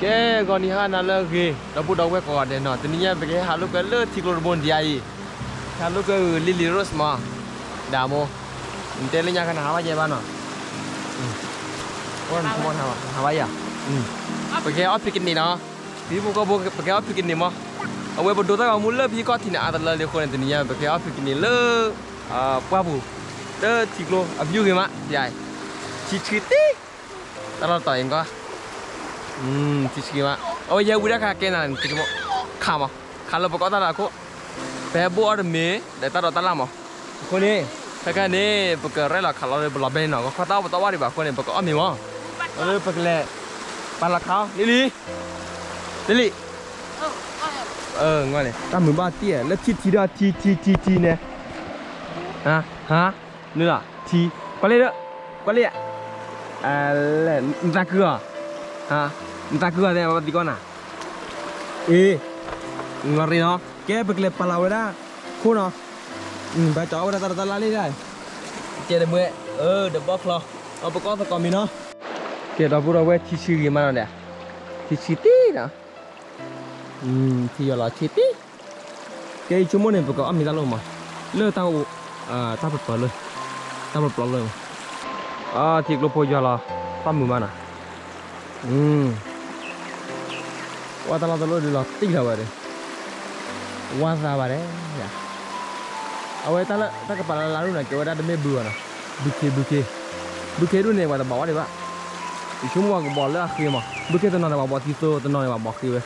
ကဲ ဂီၤနံၤဟါနၤလၢအဂ့ၤ ဒီပုၢ်ဒီဝဲၢ်ကိးဂၤဒဲးနီၤ, တနံၤညါပကဟဲဟးလိာ်ကွဲလၢထံကျိတဘိန့ၣ်ဒ်အံၤ, ဟဲလိာ်ကွဲဂ့ၤ Lily Rose မး, ဒၣ်မိၢ်, နတဲလၢညါကနၣ်ဟးဘၣ်ယဲဘၣ်နီၤ, ဟးဘၣ်ယၤ, ပကဟဲအီၣ် picnic နီၤ, ဖံဖိကီၢ်ဖိ ပကဟဲအီၣ် picnic မး, အဝဲပဒိတၢ်ဂီၤမူလၢဖံကီၢ်ထံးန့ၣ် အါတလၢလံအဃိန့ၣ် တနံၤညါပကဟဲအီၣ် picnic လၢ ပှၢ်ပူၤ, လၢထံကျိ အ view ဂ့ၤမး, ယၤ, ထံဆှံတံၢ် တၢ်လီၢ်တတီၤအံၤကီး, ထံဆှံမး, အဝဲယဲဝံၤတၢ်ခါကဲနၤန့ၣ် ခးမး, ခးလၢပကအီၣ်တၢ်လၢအခိၣ်, ပဟဲဘိအီၣ်တမ့ၢ် ဒီးတၢ်ဒီးတၢ်လၢ်မး, အဃိန့ၣ်, ခဲခါန့ၣ် ပကရဲၣ်လီၤခးလီၤလၢပလီၤဘဲန့ၣ်နီၤ, ခီတၢ်အိၣ်ပတအီၣ်ဘၣ်ဒံးဘၣ်အဃိန့ၣ် ပကအီၣ်မ့ၤမး, အဝဲပကလဲၤ, ပာ်လီၤခးအီၤ လံလံ, လံလံ နွံလံ, ထံထံဒီးထံထံထံထံန့ၣ်, ဟါ, နုၤလီၤ, ထံ, ကွၢ်လံဒီး, ကွၢ်လံ, နသးခုအီၤ, နသးခုအီၤသ့ၣ် ပှၤသံကွၢ်နၤ, အ့, လီၤရ့နီၤ, ကဲပကလဲၤပာ်လီၤဝဲဒၣ်, ခိၣ်နီၤ, ဘၣ်ကၠီအီၣ်ဝဲဒၣ်တၢ်ဒီးတၢ်လၢ်လံဒၣ်, ကဲတမွဲ, ဒီးဘီချီ, ပကအီၣ်သကိးမ့ၤနီၤ, ကဲဒီပုၢ်ဒီဝဲၢ်ထံဆှံဂ့ၤမးနီၤဒီး, ထံဆှံတံၢ်နီၤ ထံယီၤလီၤဆ့တံၢ်, ကဲယဆိကမိၣ်န့ၣ် ပကအီၣ်မ့ၤတၢ်လိၣ်မး, လၢတၢ်အိၣ်, တၢ်ပျီပျီလၢ, တၢ်ပျီပျီလၢ, ထံကျိဖိယီၤလီၤ, သီၣ်မုာ်မးနီၤ, ဝဲတၢ်လီၢ်တလီၢ်ဒုးလီၤတံၢ်လီၤဝဲဒီး, ဝါသးဘၣ်ဒဲး, အဝဲတၢ်လၢတၢ်ကပာ်လၢလါလူၢ်န့ၣ် ကဲဝဲဒၣ်တမ့ၢ်ဘုဂီၤနီၤ, ဘုခ့ဘုခ့, ဘုခ့ဒူၣ်န့ၣ် ပှၤတဘၣ်ဝဲဒံးဘၣ်, ယဆိကမိၣ်ပှၤကဘီးလၢအဃ့မး, ဘုခ့တနီၤန့ၣ် ပှၤဘီးသံသိ တနီၤန့ၣ် ပှၤဘီးဃ့ဝဲ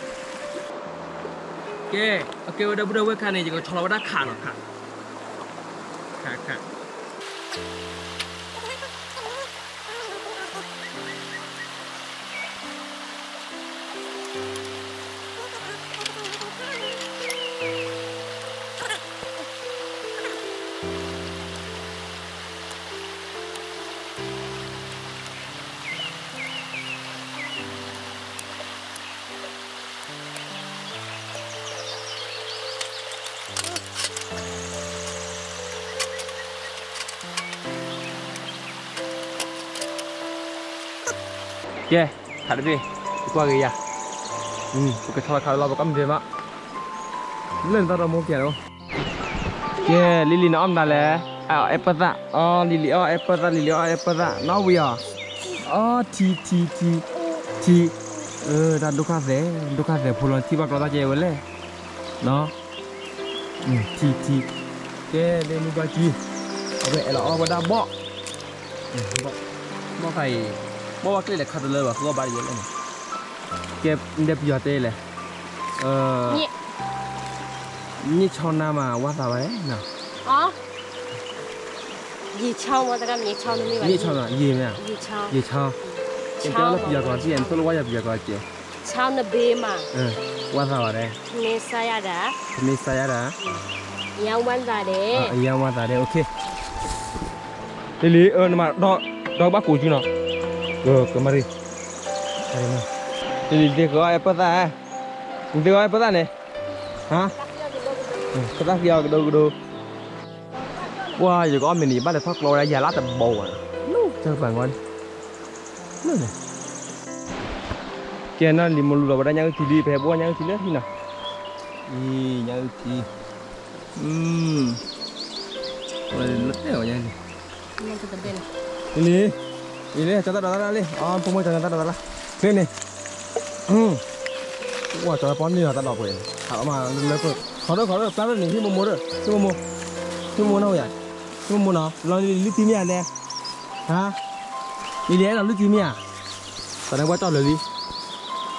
ကဲ, အကဲဝဲဒီပုၢ်ဒီဝဲၢ်ခါန့ၣ် ယကဆီလီၤဝဲဒၣ်ခးနီၤ, ခး, ခး, ခး ကဲ, ခးတဘ့ၣ်, ပကွၢ်ဂ့ၤယၤ, ပကဆီလီၤခးလီၤ ပကအီၣ်မ့ၤတဘ့ၣ်ဘၣ်, လၢနတၢ်ဒီမိၢ်ကဲလီၤ, ကဲ, လံလံနအီၣ်မတၤလဲၣ်, အအဲၣ်ပၢၣ်သၣ်, အီ လံလံအီၣ်အဲၣ်ပၢၣ်သၣ် လံလံအီၣ်အဲၣ်ပၢၣ်သၣ် နအီၣ်ဝံၤအီၤ, အီ ထံ ထံ ထံ ထံ, တၢ်ဒိၣ်ခါသဲး, ဒိၣ်ခါသဲးဖိလီၤ ထံၣ်ဘၣ်ကျီတၢ်ကဲဝဲလဲၣ်, နီၤ ထံထံ, ကဲလၢမုၢ်ဘၣ်ကံ, အဝဲအဲၣ်လီၤအီၣ်ဝဲဒၣ်ဘီၣ်, ဘီၣ်ခါအံၤ, ဘီၣ်ဘၣ်ကျဲလဲၤခါတလၢဘၣ် ဃုအီၣ်ဘၣ်တယဲလဲၣ်န့ၣ်, ကဲ, ဒဲပယီၤတဲလဲၣ်, မြစ်ချောင်းနားမှာ ဝါသးပါတယ်နော်, ရေချောင်း, မြစ်ချောင်း, ရေချောင်း, ရေချောင်း, ချောင်း, ချောင်းနဘ့မး, ဝါသးပါတယ်, ထမင်းစားရတာ, ထမင်းစားရတာ, အရမ်းဝမ်းသာတယ်, အရမ်းဝမ်းသာတယ်, လံလံ, ဒီးဘၣ်ကိးစုနီၤ, ကမၤရံ, လံလံ နသ့ၣ်ကီးအဲၣ်ပၢၣ်သၣ်, နသ့ၣ်ကီးအဲၣ်ပၢၣ်သၣ်န့ၣ်, ဟါ, ကသၣ်ဃံအီၤကဒိကဒိ, ပှၤ ယကအီၣ်မ့ၤန့ၣ် ယဘၣ်လဲၤထီၣ်ကျီဝဲဒၣ်ယၤလၢတဘီဘၣ်, ကဲနီၤ လံၤမိၢ်လူၤလီၤဝဲဒၣ်ညၣ်အုၣ်ထံလံ, ပဟဲဘိညၣ်အုၣ်ထံလၢဟံၣ်နီၤ, အံၤ ညၣ်အုၣ်ထံ, ဝဲလၢတဲအီၤညါလံ, လံ, လံ, လံ, ကၠီတၢ်ဒိးတၢ်လၢ်လံ, အဖိမုၣ်ကၠီတၢ်ဒိးတၢ်လၢ်, ဖဲန့ၣ်, ဝဲ ကၠီတၢ်ပီၢ်န့ၢ်လီၤတၢ်ဒိးပှဲၤ, ဟးလီၤမးလၢပၢၢ်, ခီဒိၣ်ခီဒိၣ် ပျၢ်လၢန့ၣ် ဟံၣ်မိၢ်မိၢ်ဒီး, ဟံၣ်မိၢ်မိၢ်, ဟံၣ်မိၢ်မိၢ်နီၤဝဲယါ, ဟံၣ်မိၢ်မိၢ်နီၤ လီၤလံ လံတံၢ်မ့ၢ်ဧါလဲၣ်, ဟ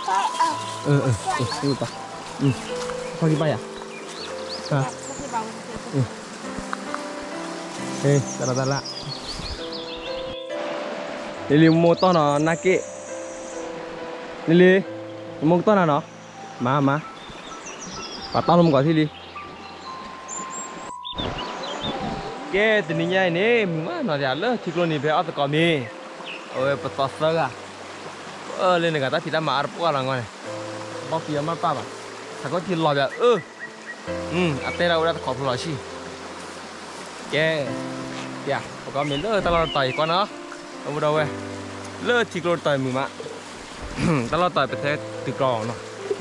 ါ, လံလံအဲၣ်ဒိးလံတံၢ်မ့ၢ်ဧါ, ပှၤန့ၣ်ပှၢ်ကၠီလၢာ်လံ, အၢ အၢ ပၢ်, ဖီၣ်ကံပၢ်ယါ, တၢ်ဒီးတၢ်လၢ်, လံလံ မိၢ်တီၢ်နီၤ နၢ်က့ၣ်, လံလံ, မိၢ်ကတီၢ်နၤနီၤ, မၤမၤ, ပှၤတီၢ်လၢမုၢ်ကီၢ်ထံလံ. ကဲ တနံၤညါအံၤန့ၣ် မုာ်မးနီၤ လၢထံကျိန့ၣ် ပဟဲအီၣ်သကိးမ့ၤ, အဝဲပသီသၢဂၤ, လၢန့ၣ်ဂၤတၢ်ဖံးတၢ်မၤအါတပှၢ်လီၤငီၢ်န့ၣ်, ဘီၣ်ဖံးအီၣ်မးတပၢ်ဘၣ်, ဆၣ်ခိၣ်ထံလီၤပၠးအၢ, အတဲဒၣ်ဝဲဒၣ်တခိးဖျိလီၤဆံၣ်. ကဲ, ပကမ့ၢ်လၢတၢ်လီၢ်တတီၤအံၤကွၢ်နီၤ, ဒီပုၢ်ဒီဝဲၢ်, လၢထံကျိတတီၤအံၤမုာ်မး, တၢ်လီၢ်တီၤပတဲတုၤကျီနီၤ, ထီ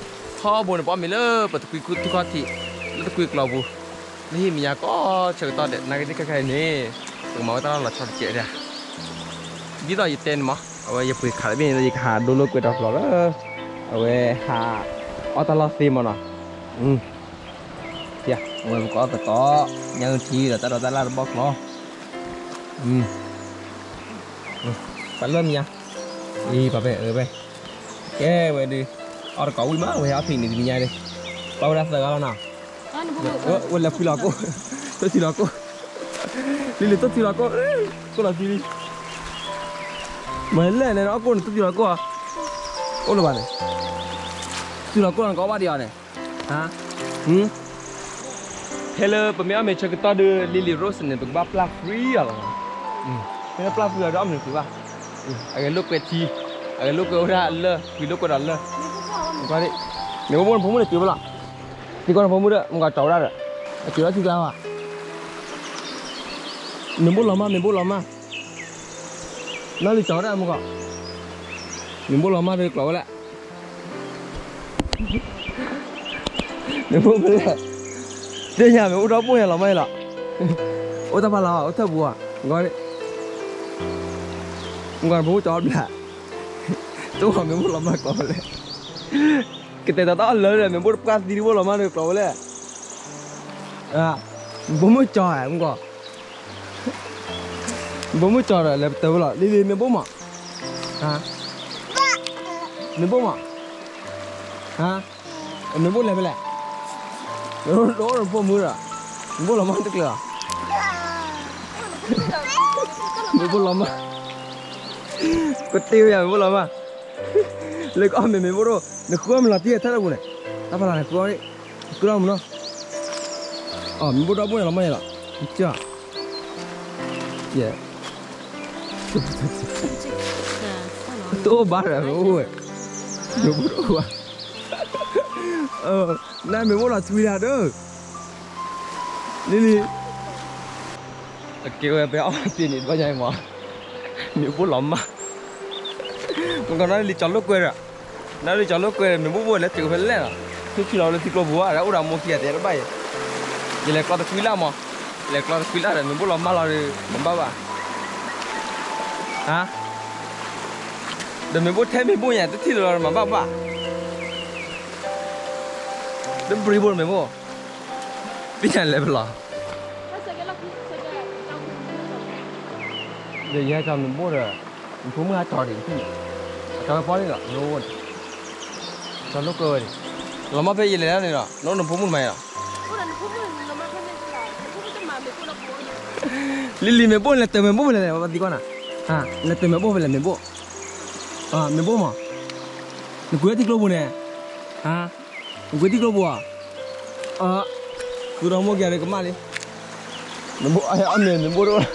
ဘိန့ၣ် ပအီၣ်မ့ၤလၢပတကွံထူၣ်ခီၣ်ထံး, လၢတကွံကျီပူၤ, လၢဟံၣ်မဲာ်ညါကိးဆၢကတီၢ်ဒဲး နာ်က့သ့ၣ်ခဲခါအံၤန့ၣ်, ပကမၤဝဲတၢ်လီၢ်လီၤဆီတကဲးဒၣ်, ဒ်သိးယတဲန့ၣ်မး, အဝဲယပှ့ၤခးတဘ့ၣ်န့ၣ် ယကဟးဒိလိာ်ကွဲဒီးဖျိးလၢ, အဝဲဟးအီၣ်တၢ်လီၢ်သ့မးနီၤ, အဝဲပကအီၣ်သကိး, ညၣ်အုၣ်ထံဒီးတၢ်ဒိးတၢ်လၢ်တဘီၣ်ကျီ, ပှၤလၢမ့ၢ်ညါ, အံၤ ပှၤပဲ အၢပဲ, ကဲဝဲဒုး, အီၣ်တကိးဝံၣ်မး ဝဲဟဲအီၣ်ဖံးန့ၣ်တနံၤညါန့ၣ်, ပှၤဝဲဒၣ်သၢဂၤလီၤနီၤ, ဝဲလဲၤဖှံလီၤကိၢ်, ထိၣ်ထံလီၤကိၢ်, လံၤလံၤထိၣ်ထံလီၤကိၢ်, ကိၢ်လီၤသံလံ, မ့ၢ်လဲၣ်န့ၣ် အီၣ်ကိၢ်န့ၣ် ထိၣ်ထံလီၤကိၢ်, အိၣ်လၢၤဘၣ်န့ၣ်, ထံလီၤကိၢ်န့ၣ် ကအီၣ်ဘၣ်ဒံးအီၤန့ၣ်, ဟါ ဖဲလၢပမ့ၢ်အီၣ်မ့ၤဆၢကတီၢ်ဒီး လံၤလံၤရိၣ်စ့န့ၣ် ပကဘၣ်ပျၢ် free အီၤလီၤ, မ့ၢ်ပျၢ် free အီၤဒီးအီၣ်မ့ၤတသ့ဘၣ်, အဂဲၤလိာ်ကွဲထံ, အဂဲၤလိာ်ကွဲဝဲဒၣ်လၢ, ဖှံလိာ်ကွဲဒီးလၢ, မ့ၢ်ဘိၣ်နဖိမုၣ်န့ၣ်တုၤဝဲလီၤ, သံကွၢ်နဖိမုၣ်ဒီး မ့ၢ်ကီးကၠီဝဲဒၣ်ဒီး, အတုၤလီၤထံကျါဘၣ်, မ့ၢ်ဘိၣ်လီၤမၢ် မ့ၢ်ဘိၣ်လီၤမၢ်, နီၢ်လံၤကၠီဝဲဒၣ်မ့ၢ်ကီး, မ့ၢ်ဘိၣ်လီၤမၢ်ဒီးကျီးဝဲလဲၣ် မ့ၢ်ဘိၣ်ဖဲလဲၣ်, သ့ၣ်ညါမ့ၢ်အိၣ်ဒီဘိၣ်ညါလီၤမၢ်အံၤလီၤ, အိၣ်တၢ်ဖးလီၤ အိၣ်ထၢၣ်ပူၤဧါ, မ့ၢ်ကီး, မ့ၢ်ကီးနဖိမုၣ်ကၠီဘျး, တအိၣ်မ့ၢ်ဘိၣ်လီၤမၢ်ကျီးဝဲလဲၣ်, ကတဲာ်ကတီၤတၢ်အီၣ်လၢာ်ဒီး မ့ၢ်ဘိၣ်တပှၢ်သံတဘိၣ်လီၤမၢ်ဒီးကျီးဝဲလဲၣ်, မ့ၢ်ဘိၣ်မုၣ်ကၠီဧါ မ့ၢ်ကီး မ့ၢ်ဘိၣ်မုၣ်ကၠီဒီး လဲၤပတၢၢ်ဝဲလီၤ လံၤလံၤ မ့ၢ်ဘိၣ်မး, မ့ၢ်ဘိၣ်မး, မ့ၢ်ဘိၣ်လဲၤဖဲလဲၣ်, တအိၣ်နဖိမုၣ်ဒီး, မ့ၢ်ဘိၣ်လီၤမၢ်တကျၢၤဧါ, မ့ၢ်ဘိၣ်လီၤမၢ်, ကတ့ဝဲယၤ မ့ၢ်ဘိၣ်လီၤမၢ်, လၢကအီၣ်မ့ၤမ့ၢ်ဘိၣ်ဒိၣ် နဃုအီၣ်မ့ၤလီၤတံၢ်ထဲတပူၤန့ၣ်, တၢ်ဖးလီၤန့ၣ် ဃုအီၣ်န့ၣ်, ဃုအီၣ်မ့ၤနီၤ, မ့ၢ်ဘိၣ်ဒီဘိၣ်န့ၣ်လီၤမၢ်န့ၣ်လီၤ, တအိၣ်ဘၣ်ဒီး မ့ၢ်ဘိၣ်ဝဲ, မ့ၢ်ဘိၣ်တအိၣ်ဘၣ်, နမ့ၢ်ဘိၣ်လီၤထွံလၢဒၢ, လံၤလံၤ, အကဲဝဲဖဲအီၣ်တ့ၢ်န့ၣ် တဘၣ်ညါအံၤမး, မ့ၢ်ဘိၣ်လီၤမၢ်, မ့ၢ်ကီးနီၢ်လံၤကၠီလိာ်ကွဲဒီး, နီၢ်လံၤကၠီလိာ်ကွဲဒီး မ့ၢ်ဘိၣ်ဘိၣ်လဲၤတုၤဖဲလဲၣ်လီၤ, ထူၣ်ထံလီၤလၢထံကျိပူၤဧါ ဒီးအိၣ်ဒီးမိၢ်ခံဂၤတဲတဘၣ်အံၤ, ယလဲၤကျီတကွံလၢ်မး, လဲၤကျီတကွံလၢ်ဒီး မ့ၢ်ဘိၣ်လီၤမၢ်လီၤဒီး မၤဘၣ်ဘၣ်, ဟါ, ဒီးမ့ၢ်ဘိၣ်ထဲမ့ၢ်ဘိၣ်ညါ တထံၣ်လၢၤလီၤဒီးမၤဘၣ်ဘၣ်, ဒီးဘြံၤဘိၣ်မ့ၢ်ဘိၣ်, သ့ၣ်ညါလဲၤဖဲလီၤ ဒီးယဲကီမ့ၢ်ဘိၣ်ဒီး, နဖိမုၣ်ဟးကၠီဒံးတထံၣ်န့ၣ်, အကၠီဝဲဖီန့ၣ်ဒီး နအိၣ်န့ၣ်, ကၠီလိာ်ကွဲဝဲန့ၣ်, လီၤမၢ်ဖဲယလဲၤလၢန့ၣ်ဒီး နအိၣ်နဖိမုၣ်မၤအံၤလီၤ, လံၤလံၤ မ့ၢ်ဘိၣ်လဲၤတၢၢ်မ့ၢ်ဘိၣ်ဖဲလဲၣ် ပှၤသံကွၢ်နၤ, လဲၤတၢၢ်မ့ၢ်ဘိၣ်ဖဲလဲၣ် မ့ၢ်ဘိၣ်, မ့ၢ်ဘိၣ်မး, နကွံာ်ထံကျိပူၤန့ၣ်, နကွံာ်ထံကျိပူၤဧါ, ဃုဒီးမိၢ်က့ၤဒီးကမၣ်လံ, မ့ၢ်ဘိၣ်အီၣ်မ့ၤ မ့ၢ်ဘိၣ်တအိၣ်,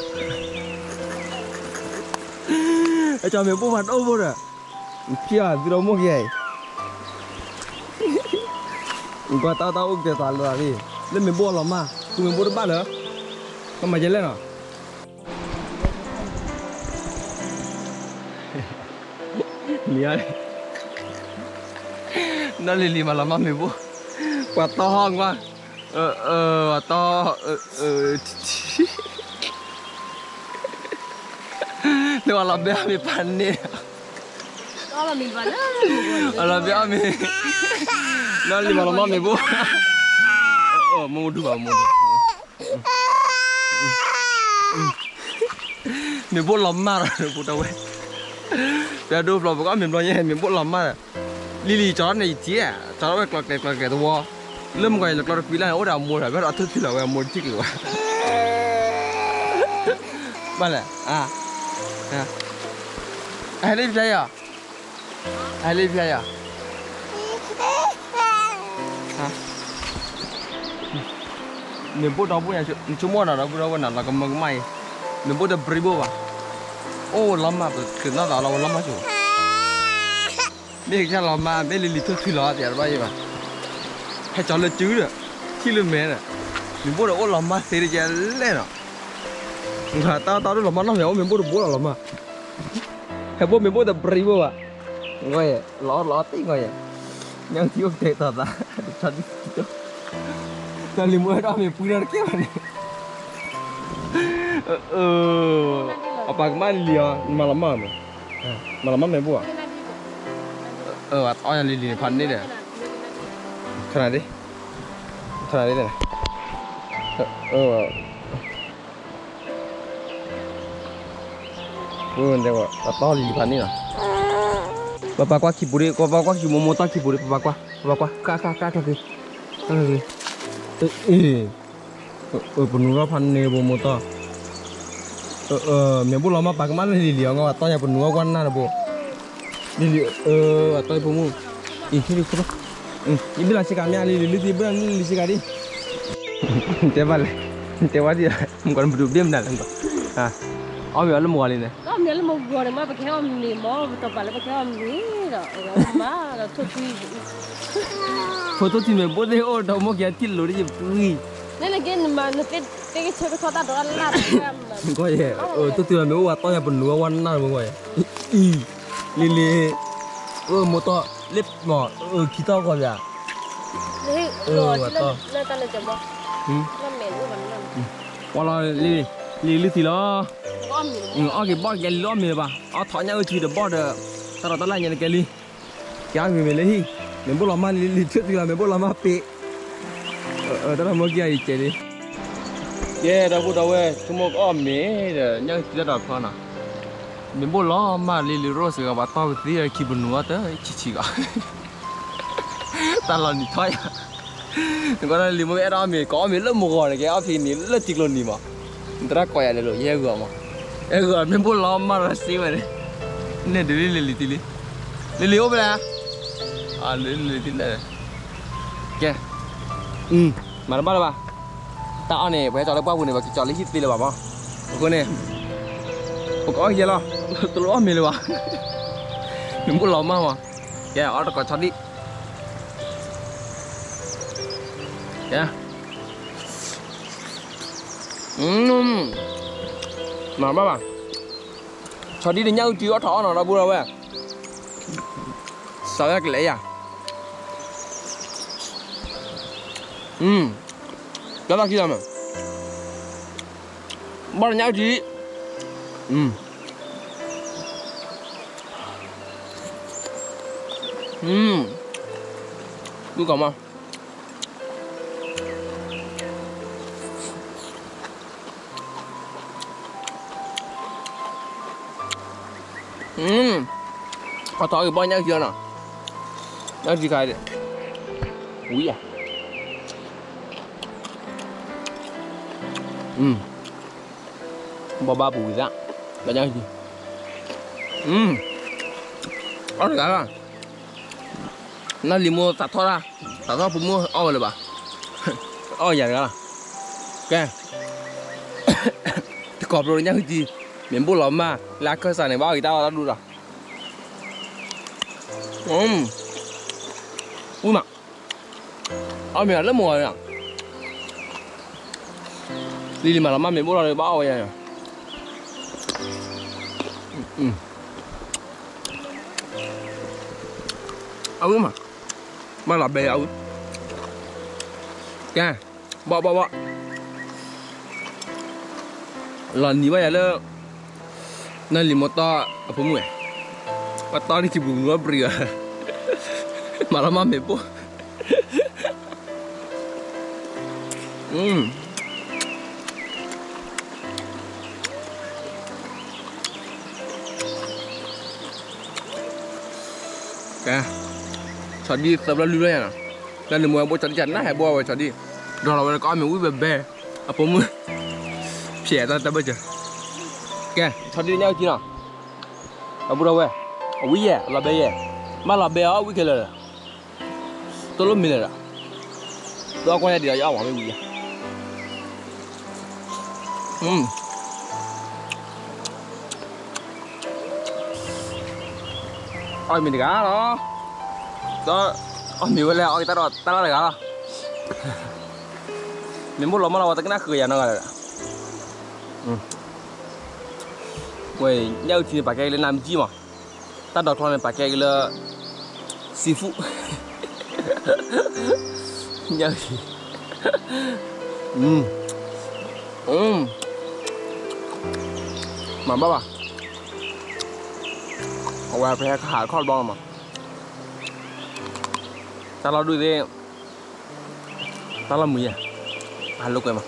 အကၠီမ့ၢ်ဘိၣ်ဖးဒိၣ်ဘိၣ်ဒီး, နဖံးအီၤ ဃုဒီးမိၢ်က့ၤအံၤ, နကွၢ်တၢ်တၢ်အိၣ်ကတဲာ်သးလၢလံ, လၢမ့ၢ်ဘိၣ်အလီၤမၢ် ဃုမ့ၢ်ဘိၣ်တဘၣ်လၢ, ကမၤယဲလဲၣ်နီၤ လံၤ, နီၢ်လံၤလံၤမၤလီၤမၢ်မ့ၢ်ဘိၣ်, ပှၤတီဟီၣ်ကွၢ်, ပှၤတီ, လၢပှၤလီၤဘဲအီၣ်မ့ၤပာ်န့ၢ်, ပှၤလီၤဘဲအီၣ်မ့ၤ, နီၢ်လံၤမၤလီၤမၢ်မ့ၢ်ဘိၣ်, မ့ၢ်ဒူဘၣ်မ့ၢ်ဒူ မ့ၢ်ဘိၣ်လီၤမၢ်ဒီး ဖိတဝဲ, ပဒိဖျိ ပကအီၣ်မ့ၤဘျီညါ မ့ၢ်ဘိၣ်လီၤမၢ်ဒီး, လံၤလံၤ ကၠီထီၣ်န့ၣ်ယထံၣ်, ကၠီထီၣ်ဝဲကျီကျဲကျီကျဲသဝီ, လၢမုၢ်ကီးယလဲၤကျီတကွံလၢ်န့ၣ် အိၣ်ဒီးအမိၢ်ဒီး ဘၣ်ဒီးအထူၣ်ထံလီၤဝဲအမိၢ်တထံၣ်က့ၤဝဲ, ဘၣ်လဲၣ်, အဟဲလၢဖျါယၤ, အဟဲလၢဖျါယၤ မ့ၢ်ဘိၣ်ဒီဘိၣ်ညါ နဆိကမိၣ်နီၤ ဒီပုၢ်ဒီဝဲၢ်နီၤ လီၤကမၢကမၣ်အံၤ, မ့ၢ်ဘိၣ်တဘြံၤဘိၣ်ဘၣ်, အိၣ်လီၤမၢ် ပကနီၣ်သးလီၤဝဲလီၤမၢ်ဆိ, မ့ၢ်ကစၢ်လီၤမၢ် မ့ၢ်လံၤလံၤထူၣ်ထံလီၤသ့ၣ်တဘၣ်ယံၤဘၣ်, ဟဲကၠီလၢစုဒီး ထံၣ်လၢမဲာ်ဒီး, မ့ၢ်ဘိၣ်ဒီးအိၣ်လီၤမၢ်သ့တကဲလဲၣ်နီၤ, တၢ်တၢ်ဒိၣ်လီၤမၢ်နီၢ်ဖဲအိၣ်မ့ၢ်ဘိၣ်တဘိၣ်လီၤလီၤမၢ်, ဟဲဘိၣ်မ့ၢ်ဘိၣ်တဘြံၤဘိၣ်ဘၣ်, ဂီၢ်ယဲၢ် လီၤအီၣ်လီၤအီၣ်တ့ၢ်ဂီၢ်ယဲၢ်, ညၣ်အုၣ်ထံအိၣ်ကတဲာ်ကတီၤသး, တဆီဒံၣ်, တၢ်လံၤမူဝဲဒၣ်မ့ၢ်ပှံထီၣ်တကဲဘၣ်န့ၣ်, အပာ်ကမၣ်လံၤလံၤအီၤ မၤလီၤမၢ်မ့ၢ်, မၤလီၤမၢ်မ့ၢ်ဘိၣ်ဧါ, အီၣ်ယၤလံၤလံၤန့ၣ်ဖးန့ၣ်ဒီး, ခနဒ့, ခနဒ့, အတီၢ်လံၤလံၤဖးန့ၣ်လီၤ, ပပာ်ကွၢ်ခံပူၤဒံး, ပပာ်ကွၢ်ခံမိၢ်မိၢ်တီၢ်ခံပူၤဒံး, ပပာ်ကွၢ်, ပပာ်ကွၢ်, ကၣ်ကၣ်ကၣ်ကၣ်က့ၤ, ကၣ်က့ၤ, အ့ၣ် ပနူၤထီၣ်ဖးန့ၢ်မိၢ်မိၢ်တီၢ်, မ့ၢ်ဘိၣ်လီၤမၢ်ပာ်ကမၣ်လံၤလံၤအီၤ အတီၢ်ယၤပနူၤအီၣ်ကွၢ်နၢ်တဘိ, လံၤလံၤ, အတီၢ်ယဖိမုၣ်, အ့ၣ် ဟ့ၣ်လံခိၣ်, ယဘ့ၣ်လီၤဆ့ကၤမ့ၢ်လံၤလံၤ လုၢ်သံဘၣ်လံၤလံၤဆ့ကၤဒံး, တဲဘၣ်လဲၣ်, တဲဝဲဒ်, မုၢ်ကီၢ်န့ၣ်ပဒုးဘ့ၣ်မနုၤလဲၣ်, အီၣ်မ့ၤအီၤလၢမုၢ်ဂီၤလံန့ၣ်, အီၣ်မ့ၤအီၤလၢမုၢ်ဂီၤန့ၣ်မ့ၢ် ပကဟဲအီၣ်မ့ၤမ့ၢ် ပတီၢ်ပာ်လၢပကဟဲအီၣ်မ့ၤဒီး မၤဒီးထိၣ်ထွံ ဖိထိၣ်ထံမ့ၢ်ဘိၣ်သ့ၣ်အိၣ်ဒီးမိၢ်က့ၤထံၣ်လိၤဒ်ယပှံၤ, နက့နမၤနသ့ကဆိကဆီတၢ်ဒီးလၢ်, ကီယဲၢ်, ထိၣ်ထွံလီၤမ့ၢ်အိၣ်ဝဲတီၢ်ယၤပနူၤအီၣ်ဝဲနၢ်တဘိကီယဲၢ်, အံၤ, လံၤလံၤ, အမိၢ်တီၢ်, လ့ၣ်မီၢ်, ခံတီၢ်ကီၢ်ပၠး, ဝဲတီၢ် ပှၤလီၤလံၤလုၢ်သံလီၤ, အီၣ်က့ၤဘီၣ်ကဲလံၤလီၤအီၣ်မ့ၤလၢၤဘၣ်, အီၣ်ထီၣ်ညၣ်အုၣ်ထံတဘီၣ်ဒီး, တၢ်လီၤတၢ်လၢ်ညါတကဲလံ, ကဲအီၣ်မ့ၤမ့ၢ်လၢဟံၣ်, မ့ၢ်ဘိၣ်လီၤမၢ်လံၤလံၤ ထိၣ်ထွံလီၤ မ့ၢ်ဘိၣ်လီၤမၢ်ပ့ၤ, တၢ်လီၤမိၢ်က့ၤအံၤကဲလံ, ကဲဒီပုၢ်ဒီဝဲၢ် ဆိကမိၣ်ကအီၣ်မ့ၤဒီး ညၣ်အုၣ်ထံတၢ်ဒီးဖျီနီၤ, မ့ၢ်ဘိၣ်လီၤမၢ်လံၤလံၤရိၣ်စ့ၢ်ကီး ပှၤတီၢ်ပသံခံပနူၤအီၣ်တဆံးဆံးကီး တၢ်လီၤနံၤထီၣ်ယၤ, နကွၢ်လံၤမိၢ်အဲၣ်ဒိးအီၣ်မ့ၤ ကအီၣ်မ့ၤလၢမုၢ်ဂီၤန့ၣ် ကဲအီၣ်ဖံးနံၤလၢထံကျိနံၤမး, နသရၣ်ကိးယၤလဲၤလိာ် ယဟဲဂုာ်အီၤမး, ဟဲဂုာ်အီၤ မ့ၢ်ဘိၣ်လီၤမၢ်ဒီးစ့ဝဲန့ၣ်, န့ၣ်ဒုးလံလံၤလံၤတံၢ်လံ, လံၤလံၤအိၣ်ဖဲလဲၣ်, လံၤလံၤတံၢ်လဲၣ်, ကဲ, မၤတဘၣ်လၢၤဘၣ်, တၢ်အီၣ်န့ၣ် ပှၤဟဲကၠီၤလၢပှၢ်ပူၤန့ၣ် ပှၤကကၠီၤလၢဟံၣ်သ့လၢၤဘၣ်မး, အဃိန့ၣ် ပကအီၣ်ကဲလီၤ, တလိၣ်အီၣ်မ့ၤလၢၤဘၣ်, မ့ၢ်ဘိၣ်လီၤမၢ်မး, ကဲအီၣ်တကိးဆီဒံၣ် ကဲ, မၤဘၣ်ဘၣ်, ဆီဒံၣ်ဒီးညၣ်အုၣ်ထံအီၣ်ထီၣ်အီၣ်နီၤ ဒီပုၢ်ဒီဝဲၢ်, စးဝဲကလဲၤယၤ, ကဲလီၤခံလီၤမး, ဘီၣ်ဒီးညၣ်အုၣ်ထံ, ဒုးကီးမး အီၣ်ထီၣ်အီၣ်က့ၤဘီၣ်ညၣ်အုၣ်ထံအီၤနီၤ, ညၣ်အုၣ်ထံခါအံၤ, ဝံၤယၤ, ဘီၣ်ဘၣ်ပူၤဝံၤသး, ဘီၣ်ညၣ်အုၣ်ထံ, အီၣ်တဂၤလီၤ, နၢ်လံၤမိၢ်သးထီၣ်တၢ်, သးထီၣ်ဖိမုၣ်အီၣ်ဝဲလၢၤဘၣ်, အီၣ်ယၤတဂၤလီၤ, ကဲ, တကိးဘျီညၣ်အုၣ်ထံ, မ့ၢ်ဘိၣ်လီၤမၢ် လၢအခၢၣ်စးန့ၣ် ဘၣ်အီၣ်က့ၤတၢ်အီၣ်တၢ်ဒူဒီး, ဝံၤမး, အီၣ်မ့ၤလၢမုၢ်ဂီၤန့ၣ်, လံၤလံၤမၤလီၤမၢ်မ့ၢ်ဘိၣ်လီၤဒီး ဘၣ်အီၣ်ဝဲယၤန့ၣ်, အဝံၤမး, မၢလီၤဘဲယၤအဝံၤ, ကဲ, ဘီၣ်ဘီၣ်ဘီၣ်, လီၤနံၤဘၣ်ယၤလၢ နၢ်လံၤမိၢ်တီၢ်အဖိမုၣ်, ပှၤတီၢ်ဒံးထံပူၤမုၢ်အီၣ်ပြံၤအီၤ, မၤလီၤမၢ်မ့ၢ်ဘိၣ်, ကဲ, ဆီဒံၣ်သၢဘျီလွံၢ်ဘျီယၤနီၤ, နၢ်လံၤမိၢ်ဟဲဘိၣ်ဆီဒံၣ် နၢ်ဟဲဘိၣ်ဝဲဆီဒံၣ်, ဒီးလီၤဝဲကအီၣ်မ့ၢ်ဝံၣ်ဘဲဘဲ, အဖိမုၣ်, ဖျဲးတၢ်တၢ်ဘၢၣ်စၢၤ, ကဲ, ဆီဒံၣ်ညၣ်အုၣ်ထံနီၤ, အပုၢ်ဒီဝဲၢ်, အဝံၣ်ယဲၢ် အလီၤဘဲယဲၢ်, မၢလီၤဘဲအီၤဝံၣ်ခဲလၢာ်ဒီး တလိၣ်မံၤလၢၤဒီး, တအီၣ်ကွၢ်ယဲၢ်ဒံးဒီး ယအီၣ်မ့ၢ်ဝံၤယဲၢ်, အီၣ်မ့ၤတဂၤလီၤ, ဒီးအီၣ်မ့ၤဝဲလၢအီၣ်က့ၤတၢ်ဒီးတၢ်လၢ်တဂၤလီၤ, မ့ၢ်ဘိၣ်လီၤမၢ်လီၤ ပှၤတကနၣ်ဃုာ်ယၤနီတဂၤလၢၤဒီး, ဝဲညၣ်အုၣ်ထံန့ၣ် ပာ်ကဲလၢနါမ့ၢ်ကံၣ်မး, တၢ်ဒိးချီန့ၣ် ပာ်ကဲက့ၤလၢ seafood ညၣ်ဂံၢ်, မၤဘၣ်ဘၣ်, အဝဲပဟဲခးခီၣ်တဘျီမး, တၢ်လီၢ်ဒုးသ့ၣ် တၢ်လီၢ်မုာ်ယဲၢ်, ဟးလိာ်ကွဲမး,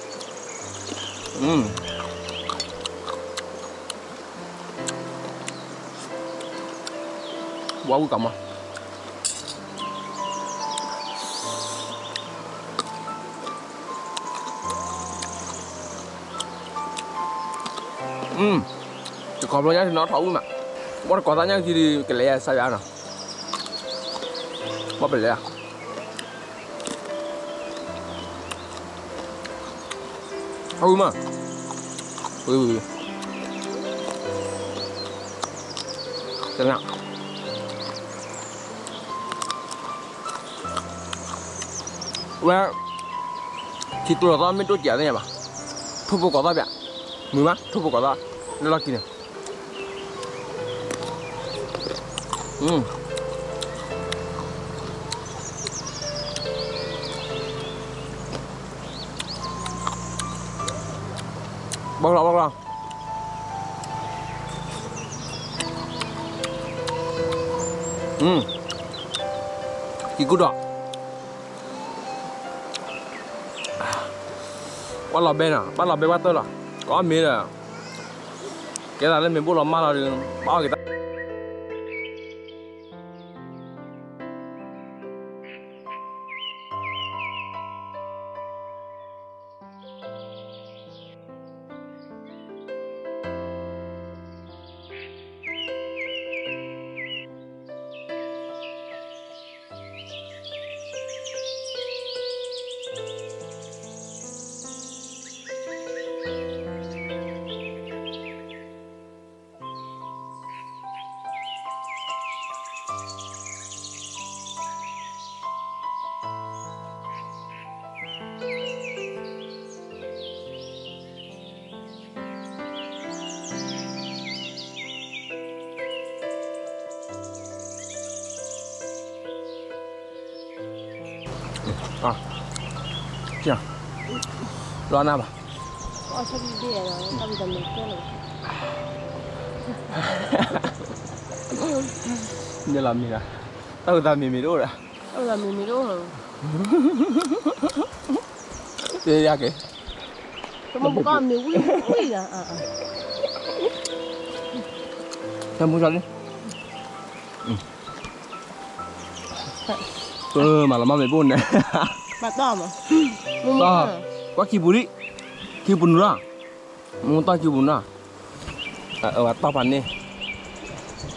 ဝါဝံၣ်ကမး, တခီဖျိညါထံနီၤထီၣ်ဝံၣ်မး, ဘၣ်တကိးသးညါထံဒုး ကလဲၤယၤစါယၤနီၤ, ဘၣ်ပလဲၤ အဝံၣ်မး, တနၢ်, ဝဲ ထံကျိလီၤသီမ့ၢ်ဒိၣ်စဲးသ့ၣ်ညါဘၣ်, ထိၣ်ဖိကိးသီပၠး, မုာ်မး ထိၣ်ဖိကိးသီ, လၢလီၢ်ခံန့ၣ် ဘၣ်လီၤဘၣ်လီၤ, ကံၢ်ကူၣ်ဒီး ဘၣ်လီၤဘဲနီၤ, ဘၣ်လီၤဘဲဘၣ်တၢၢ်လီၤ, ကအီၣ်မ့ၤဒီး ကဲသးလၢမ့ၤဘိၣ်လီၤမၢ်လီၤဒီး ဘၣ်အီၣ်က့ၤတၢ် လီၤနၢ်ဘၣ်, န့ၣ်လီၤမ့ၢ်ဒီး, တၢ်ဝံသးမ့ၢ်မ့ၢ်တအိၣ်ဒီး, ယက့ၤ, တၢ်မူလီၤလံ, မၤလီၤမၢ်မ့ၤဘိၣ်န့ၣ်, ကွၢ်ခံပူၤလံ, ခံပူၤနုာ်လီၤ, မူတီၢ်ခံပူၤနုာ်လီၤ, အဝဲတီၢ်ပာ်န့ၣ်, ပှၤယါလၢကလံ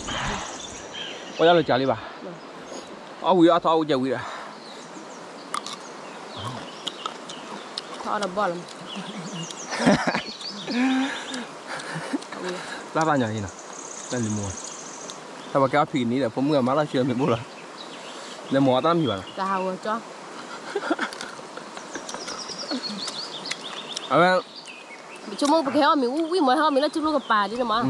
ဘၣ်, အီၣ်ဝံၤအီၣ်ထီၣ်အီၣ်ဝံၤကဲဝံၤဒီး ထီၣ်အီၣ်ဒီးဘီၣ်လီၤ, လၢ်သးညီအံၤနီၤ, လၢလံၤမိၢ်, တၢ်ပှၤကဲအီၣ်ဖံးကနံၣ်ဒီး ဖိမုၣ်အမါလီၤဆှၢမ့ၤဘိၣ်လီၤ, လဲၤမိၢ်အတၢ်မံၤဘၣ်နီၤ, အဝဲ ပဆိကမိၣ်ပကဟဲအီၣ်မ့ၤဝံၤဝံၤမး ဟဲအီၣ်မ့ၤလၢထံကျိကပၤဒ်န့ၣ်မး,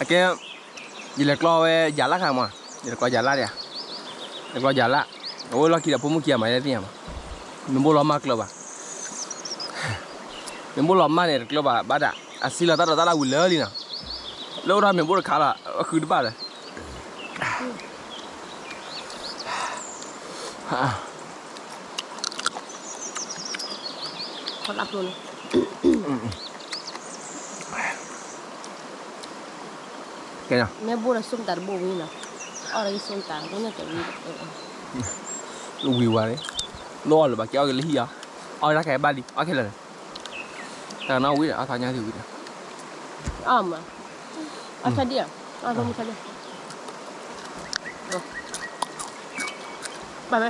အကဲ ယလဲၤကျီဝဲယၤလၢ်ခါမး, ယလဲၤကျီယၤလၢ်ဒံး, လဲၤကျီယၤလၢ်, အဝဲလီၢ်ခံဒီးဖိမုၣ်ခံဂၤမး ယဲသ့ၣ်ညါမး, မ့ၢ်ဘိၣ်လီၤမၢ်ကျၢၤဘၣ်, မ့ၢ်ဘိၣ်လီၤမၢ်န့ၣ် တကျၢၤဘၣ်ဘၣ်ဒၣ်, အစံလီၤတၢ်ဒီးတၢ်လၢဝံၤလၢာ်လံနီၤ, လၢအိၣ်ဒီးမ့ၤဘိၣ်တခါလီၤ အဃုတဘၣ်ဒီး ခီတၢ်ဖျိလီၤ, ကဲ, မ့ၢ်ဘိၣ်ဒီး ส้มตำ တဘိၣ်ဝံၤနီၤ, အီၣ်ဒီး ส้มตำ မ့ၢ်န့ၣ်ကဲဝံၤ, ဝံၤဝဲန့ၣ်, လၢအီၣ်လၢၤဘၣ်ကဲအီၣ်က့ၤလၢဟံၣ်ဧါ, အီၣ်တၢ်ခဲဘၣ်လံ အီၣ်ခဲလၢာ်န့ၣ်, တၢ်ကနီၣ်ဝံၤဒီး အီၣ်သးညါက့ၤဝံၤဒီး, အီၣ်မး, အီၣ်ဆၣ်ဒံၣ်ဧါ, အီၣ်မူဆၣ်ဒံၣ်, ဘၣ်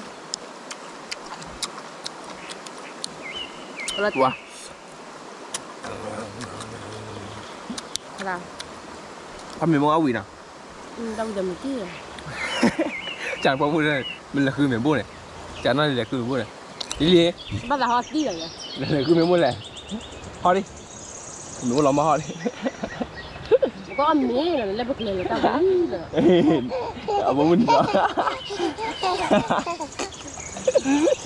ဝဲ ဝါ, တၢ်မ့ၢ်မိၢ်အဝံၤနီၤ, ကၢ်ပှၤမုၣ်ဒီး မ့ၢ်လဲၤဃုမ့ၤဘိၣ်န့ၣ်, ကၢ်နီၢ်လဲၤဃုမ့ၤဘိၣ်န့ၣ်, လံလံ, ဘၣ်သးဟီတံၢ်လီၤ, လဲၤဃုမ့ၤဘိၣ်လဲၣ်, ဟီဒံး, မ့ၢ်အိၣ်လီၤမၢ်ဟီဒံး ကီၢ်မ့ၢ်လၢပကျဲၤလီၤတၢ်ဝံၤလီၤ, အဘိမုၢ်နံၤဒီ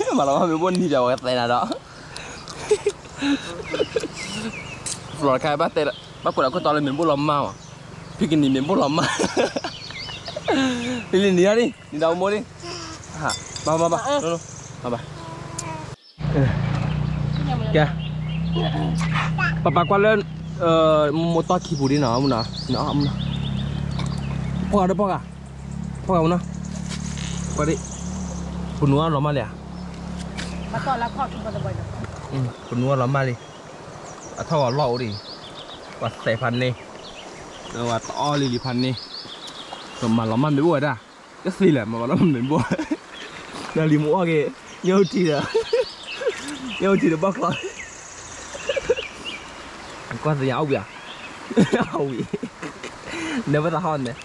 း, မၤလီၤမၢ်မ့ၢ်ဘိနံၤဒီး ပှၤကသဲနၤဒီး, ဖျီၣ်တခါဘၣ်တဲ, ဘၣ်ကွၢ်ဒီးခိၣ်တီလၢမ့ၢ်ဘိလီၤမၢ်ဝဲ, ဖံကနံၤမ့ၢ်ဘိလီၤမၢ်, လံၤလံၤနံၤဒီးလံ, နံၤဒီးမိၢ်လံ, ဘၣ်ဘၣ်ဘၣ်, ဘၣ်ဘၣ် ကဲ, ပပာ်ကွၢ်လၢ မိၢ်တီၢ်ခံပူၤဒ်နီၤ, မုၢ်နီၤ, ပီၢ်ဂၤဒီးပီၢ်ဂၤ, ပီၢ်ဂၤမုၢ်နီၤ, ပီၢ်ဒ်, ပနူၤအလီၤမၢ်လံဧါ, ပနူၤအလီၤမၢ်လံ, အထီၣ်ဂီၤလီၢ်အိၣ်ဒံး, ပှၤသဲးဖးန့ၣ်, ပှၤတအီၣ်လံလံဖးန့ၣ်, ကမၤလီၤမၢ်မ့ၢ်ဘိဝဲဒၣ်, ကသ့လၢ မၤလီၤမၢ်မ့ၢ်ဘိ, ဒီးလံမ့ၢ်အီၣ်က့ၤ, ညၣ်အူထံဒီး, ညၣ်အူထံဒီးဘီၣ်ချီ, ကွၢ်သ့ၣ်ညါအီၣ်ဝံၤဧါ, အီၣ်ဝံၤ, နဝဲသးဟီၣ်န့ၣ်,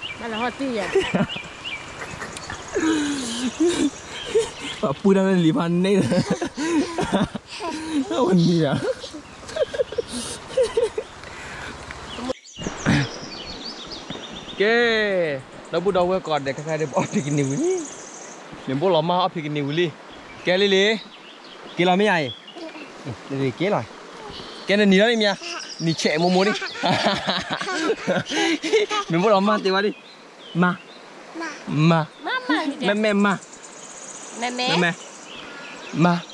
ပှၤပှၢ်တၢ်လၢလံဖးန့ၣ်, အဝဲနံၤဒီး ကဲ, ဒီပုၢ်ဒီဝဲၢ်ကိးဂၤဒဲး ခဲခါဒ်ပအီၣ်ဖံးကနံၤဝံၤလံ, မ့ၢ်ဘိလီၤမၢ်အီၣ်ဖံးကနံၤဝံၤလံ, ကဲလံလံ, က့ၤလီၤမ့ၢ်ယၤအံၤ, က့ၤလီၤ, ကဲနနံၤလီၤလံမ့ၢ်ဧါ, နံၤဆဲးမိၢ်မိၢ်လံ, မ့ၢ်ဘိလီၤမၢ်တ့ၢ်ဝဲလံ, မၤ မၤ, မ့မ့ၢ်မၤ, မ့မ့ၢ်, မၤ,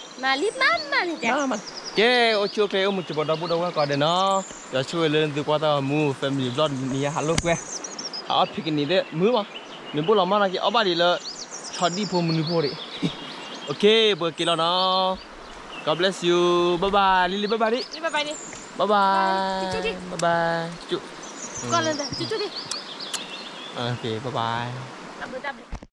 ကဲ, အိၣ်ဆူၣ်အိၣ်ချ့အိၣ်မုာ်စၢၤပှၤဒီပုၢ်ဒီဝဲၢ်ကိးဂၤဒဲးနီၤ, ယွၤဆိၣ်ဂ့ၤလၢသုကွၢ်တၢ်ဂီၤမူ family vlog နံၤညါဟးလိာ်ကွဲ, ဟးအီၣ်ဖံးကနံၤသ့ၣ်မုာ်မး, မ့ၢ်ဘိလီၤမၢ်နာ်က့ၤအီၣ်ဘၣ်ဒံးလၢ ဆီဒံၣ်ဖိမနုၤဖိဒံး, ပက့ၤလီၤနီၤ, God bless you, bye bye, လံလံ bye bye ဒံး, bye bye, bye bye, bye bye, ဘၣ်, bye bye.